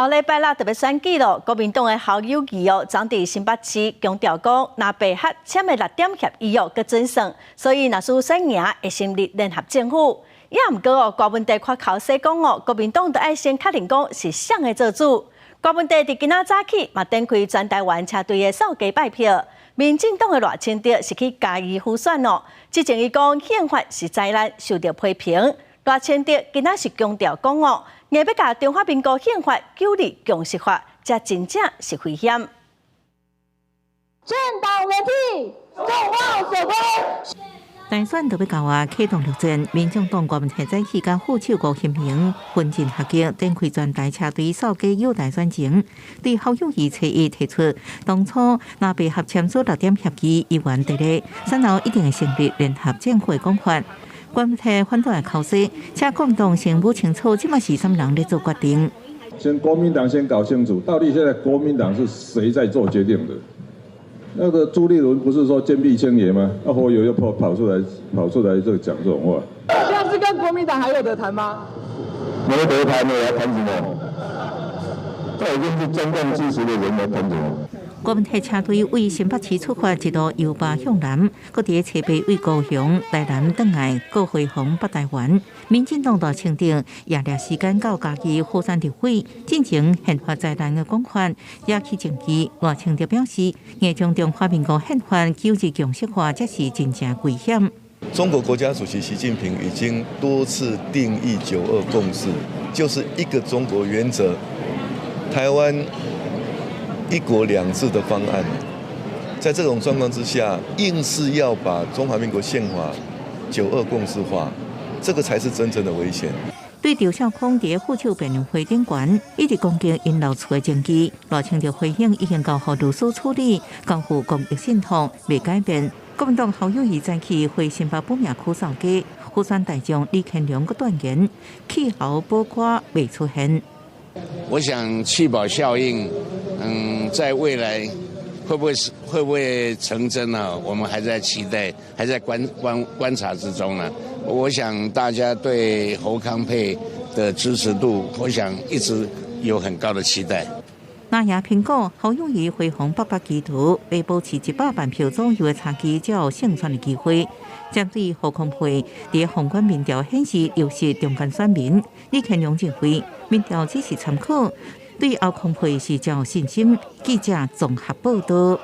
後禮拜六就欲選舉囉，國民黨的侯友宜哦，昨佇新北市強調講，若白合簽的六點協議哦，閣準算，所以若輸選贏會成立聯合政府。也毋過哦，郭文帝誇口說講哦，國民黨著愛先確認講是誰會做主。郭文帝佇今仔早起嘛展開全台灣車隊的掃街拜票。民進黨的賴清德是去嘉義輔選哦，之前伊講憲法是災難，受著批評。賴清德今仔是強調講哦，硬欲共中華民國憲法九二共識化，這真正是危險。政黨輪替，眾望所歸。大選就欲到啊，啟動陸戰，民進黨郭文提早起佮副手吳欣盈分進合擊，展開全台車隊掃街誘台選情。對侯友宜初一提出，當初若白合簽署六點協議，猶原佇咧，選後一定會成立聯合政府的講法。郭文提反對來口說，請國民黨先摸清楚，這馬是啥物人咧做決定。先國民黨先搞清楚，到底現在國民黨是誰在做決定的？那個朱立倫不是說堅壁清野嗎？那侯友宜又跑出來這個講這種話。現在是跟國民黨還有得談嗎？沒得談的，要談什麼？這已經是中共支持的人，來談什麼？郭文提車隊為新北市出發，一路由北向南，閣佇車尾為高雄、台南轉來，閣回訪北台灣。民進黨賴清德也掠時間到嘉義輔選立委，進前憲法災難的講法惹起爭議。賴清德表示，硬將中華民國憲法九二共識化，這是真正危險。中國國家主席習近平已經多次定義九二共識，就是一個中國原則，台灣一國兩制的方案，在這種狀況之下，硬是要把中華民國憲法九二共識化，這個才是真正的危險。對趙少康佇副手辯論會頂懸，一直攻擊𪜶老厝的證據，賴清德回應已經交予律師處理，交付公益信託未改變。國民黨侯友宜早起回新北埔廟區掃街，輔選大將李乾龍閣斷言，棄侯保柯未出現。我想棄保效應，在未來會不會成真呢？我們還在期待，還在觀察之中呢。我想大家對侯康配的支持度，我想一直有很高的期待。那也評估侯友宜回訪八百基圖，欲保持100萬票左右的差距，才有勝選的機會。針對侯康配，佇宏觀民調顯示優勢中間選民，李乾龍認為民調只是參考，對侯康配是較有信心。記者綜合報道。